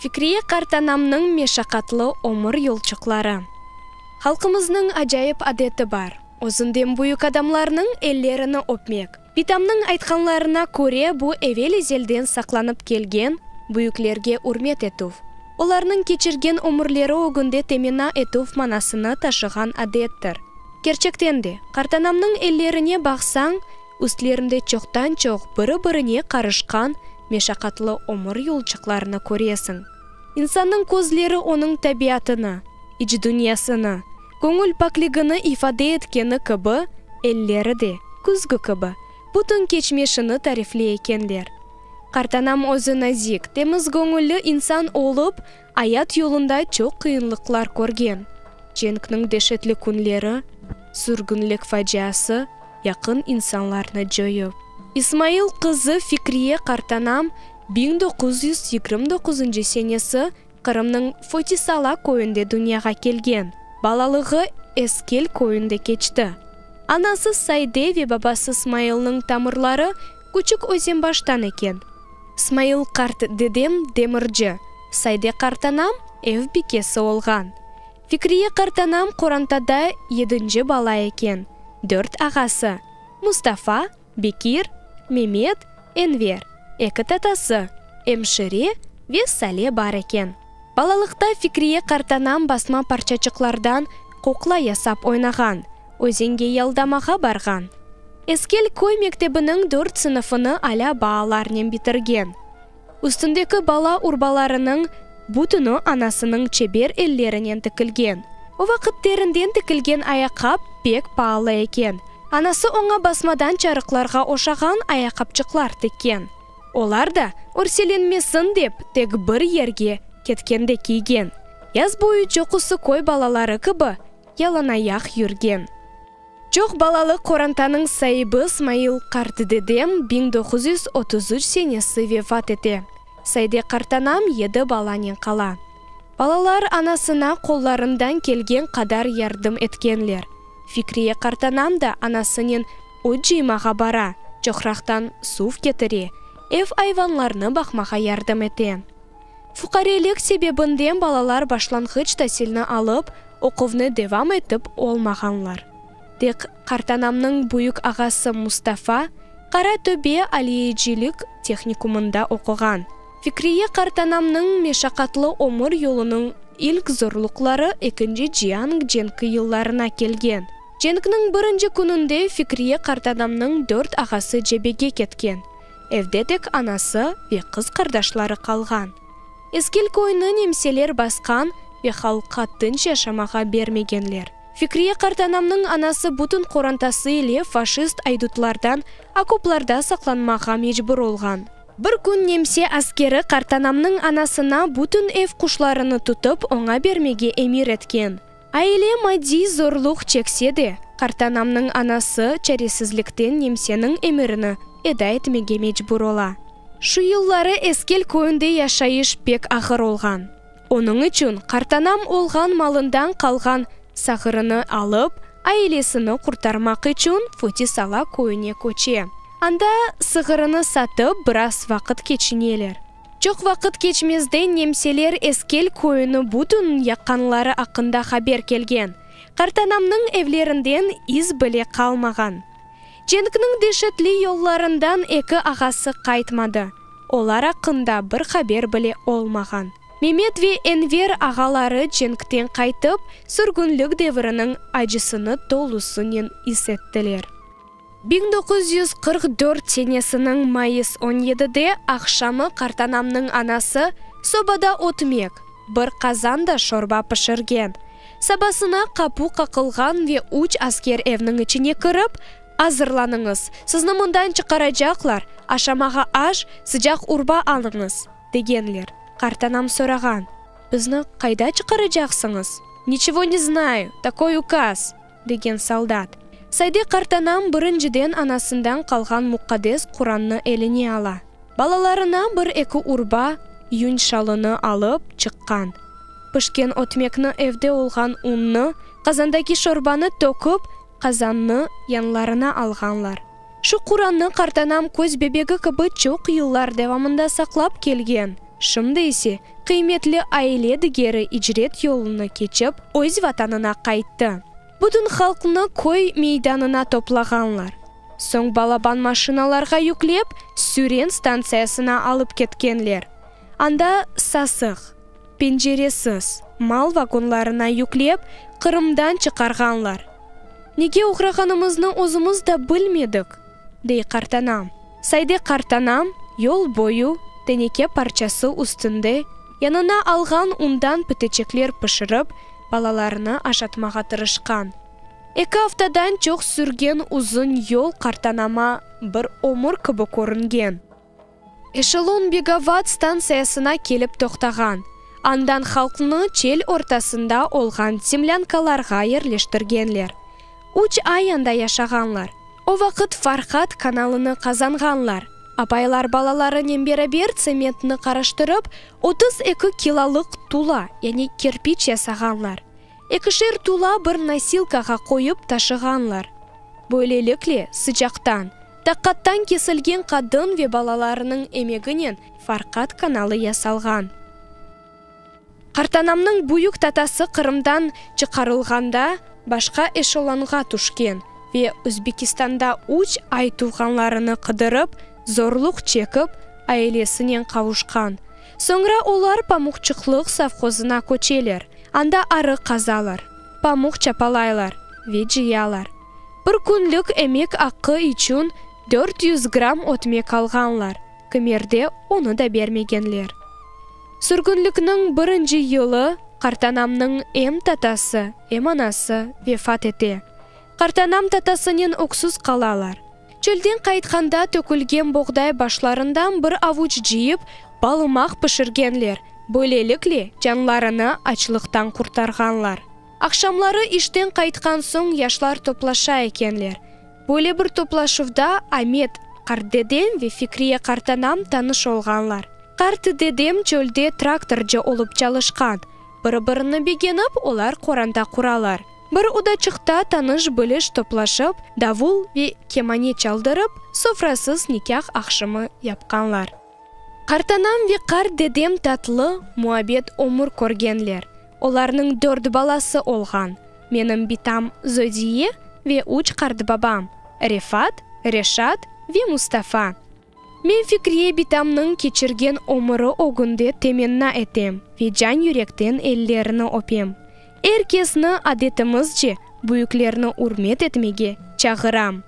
Fikriye qartanamnıñ meşaqatlı ömür yolçuqları. Halqımıznıñ acayip adeti bar, özünden büyük adamlarnıñ ellerini öpmek. Bitamnıñ aytqanlarına köre, bu evel-ezelden saqlanıp kelgen büyüklerge ürmet etüv, olarnıñ keçirgen ömürleri ögünde temenna etüv manasını taşığan adettir. Kerçekten de, qartanamnıñ ellerine baqsañ, Üstlerinde çoqtan-çoq biri-birine qarışqan meşaqatlı ömür yolçıqlarını köresiñ. İnsannıñ közleri onıñ tabiatını, iç dünyasını, göñül pakligini ifade etkeni kibi, elleri de, küzgü kibi, bütün keçmişini tarifley ekenler. Qartanam özü nazik, temiz göñülli insan olıp, ayat yolunda çoq qıyınlıqlar körgen. Cenkniñ deşetli künleri, sürgünlik faciası yaqın insanlarnı coyıp. İsmail qızı Fikriye qartanam 1929 senesi Qırımnıñ Fotisala köyünde dünyağa kelgen. Balalığı Eskel köyünde keçti. Anası Sayde ve babası Smailniñ tamırları Küçük Özenbaştan eken. Smail qart dedem demirci, Sayde qartanam ev bikesi olğan. Fikriye qartanam qorantada yedinci bala eken, dört ağası, Mustafa, Bekir, Memet, Enver, eki tatası, Emşire ve Sale bar eken. Balalıqta Fikriye qartanam basma parçaçıqlardan qoqla yasap oynağan, özenge yaldamağa barğan. Eskel köy mektebiniñ dört sınıfını alâ baalarnen bitirgen. Üstündeki bala urbalarınıñ bütüni anasınıñ çeber ellerinen tikilgen. O vaqıt terinden tikilgen ayaqqap pek paalı eken. Anası oña basmadan çarıqlarğa oşağan ayaqqapçıqlar tikken. Olar da örselenmesin dep tek bir yerge ketkende kiygen. Yaz boyu çoqusı köy balaları kibi yalanayaq yürgen. Çoq balalı qorantanıñ saibi Smail qartdedem 1933 senesi vefat ete. Sayde qartanam yedi balanen qala. Balalar anasına qollarından kelgen qadar yardım etkenler. Fikriye qartanam da anasınen ot cıymağa bara, çoqraqtan suv ketire, ev ayvanlarnı baqmağa yardım ete. Fuqarelik sebebinden balalar başlanğıç tasilni alıp, oquvnı devam etip olmağanlar. Tek qartanamnıñ büyük ağası Mustafa Qara Töbe aliyecilik tehnikumında oquğan. Fikriye qartanamnıñ meşaqatlı ömür yolunıñ ilk zorluqları Ekinci cian cenki yıllarına kelgen. Cenkniñ birinci kününde Fikriye qartanamnıñ dört ağası cebege ketken. Evde tek anası ve qız qardaşları qalğan. Eskil köyni nemseler basqan ve halqqa tınç yaşamağa bermegenler. Fikriye qartanamnıñ anası bütün qorantası ile faşist aydutlardan okoplarda saqlanmağa mecbur olğan. Bir kün nemse askeri qartanamnıñ anasına bütün ev quşlarını tutıp oña bermege emir etken. Aile maddiy zorluq çekse de, qartanamnıñ anası çaresizlikten nemseniñ emirini eda etmege mecbur ola. Şu yılları Eskel köyünde yaşayış pek ağır olğan. Onıñ içün qartanam olğan malından qalğan sağırını alıp, ailesini qurtarmaq içün Fotisala köyüne köçe. Anda sığırını satıp biraz vaqıt keçineler. Çoq vaqıt keçmezden nemseler Eskel köyüni bütün yaqqanları aqqında haber kelgen. Qartanamnıñ evlerinden iz bile qalmağan. Cenkniñ deşetli yollarından eki ağası qaytmadı. Olar aqqında bir haber bile olmağan. Memet ve Enver ağaları cenkten qaytıp, sürgünlik deviriniñ acısını tolusınen is ettiler. 1944 senesiniñ mayıs on yedide aqşamı qartanamnıñ anası sobada ötmek, bir qazan da şorba pişirgen. Sabasına qapu qaqılğan ve üç asker evniñ içine kirip, Azırlanıñız, sizni mından çıqaracaqlar, aşamağa aş, sıcaq urba alıñız, degenler. Qartanam sorağan, Bizni qayda çıqaracaqsıñız? Niçego ne znayu, takoy ukaz! Degen soldat. Sayde qartanam birinciden anasından qalğan muqaddes Qurannı eline ala. Balalarına bir-eki urba, yün şalını alıp çıqqan. Pişken ötmekni evde olğan unnı, qazandaki şorbanı töküp, qazannı yanlarına alğanlar. Şu Qurannı qartanam köz bebegi kibi çoq yıllar devamında saqlap kelgen. Şimdi ise qıymetli aile digeri icret yolunı keçip, öz vatanına qayttı. Bütün halqnı köy meydanına toplağanlar. Soñ balaban maşinalarğa yüklep, Süren stantsiyasına alıp ketkenler. Anda sasıq, penceresiz mal vagonlarına yüklep, Qırımdan çıqarğanlar. Nege oğrağanımıznı özümiz da bilmedik, dey qartanam. Sayde qartanam yol boyu teneke parçası üstünde yanına alğan undan piteçekler pişirip, balalarını aşatmağa tırışqan. Eki aftadan çoq sürgen uzun yol qartanama bir ömür kibi körüngen. Eşelon Begovat stantsiyasına kelip toqtağan. Andan halqnı çel ortasında olğan zemlânkalarğa yerleştirgenler. Üç ay anda yaşağanlar. O vaqıt Farhad kanalını qazanğanlar. Apaylar balalarınen beraber tsementni qarıştırıp, 32 kilolıq tula, yani kerpiç yasağanlar. Ekişer tula bir nosilkağa qoyıp taşığanlar. Böylelikle, sıcaqtan, taqattan kesilgen qadın ve balalarınıñ emeginen Farqad kanalı yasalğan. Qartanamnıñ büyük tatası Qırımdan çıqarılğanda başqa eşelonğa tüşken ve Özbekistanda üç ay tuvğanlarını qıdırıp, zorluq çekip, ailesinen qavuşqan. Soñra olar Pamuqçıqlıq sovhozına köçeler, anda arı qazalar, pamuq çapalaylar ve cıyalar. Bir künlük emek aqqı içün 400 gramm ötmek alğanlar, kimerde onı da bermegenler. Sürgünlikniñ birinci yılı qartanamnıñ em tatası, em anası vefat ete. Qartanam tatasınen öksüz qalalar. Çölden qaytqanda tökülgen boğday başlarından bir avuç cıyıp, balımaq pişirgenler, böylelikle canlarını açlıqtan qurtarğanlar. Aqşamları işten qaytqan soñ yaşlar toplaşa ekenler. Böyle bir toplaşuvda Amet qartdedem ve Fikriye qartanam tanış olğanlar. Qart dedem çölde traktorcı olıp çalışqan. Biri-birini begenip, olar qoranta quralar. Bir odaçıqta tanış-biliş toplaşıp, davul ve kemane çaldırıp, sofrasız nikâh aqşamı yapqanlar. Qartanam ve qart dedem tatlı, muabbet ömür körgenler. Olarnıñ dört balası olğan, menim bitam Zodiye ve üç qartbabam, Refat, Reşat ve Mustafa. Men Fikriye bitamnıñ keçirgen ömüri ögünde temenna etem ve can-yürekten ellerini öpem. Er kesni adetimizce büyüklerni ürmet etmege çağıram.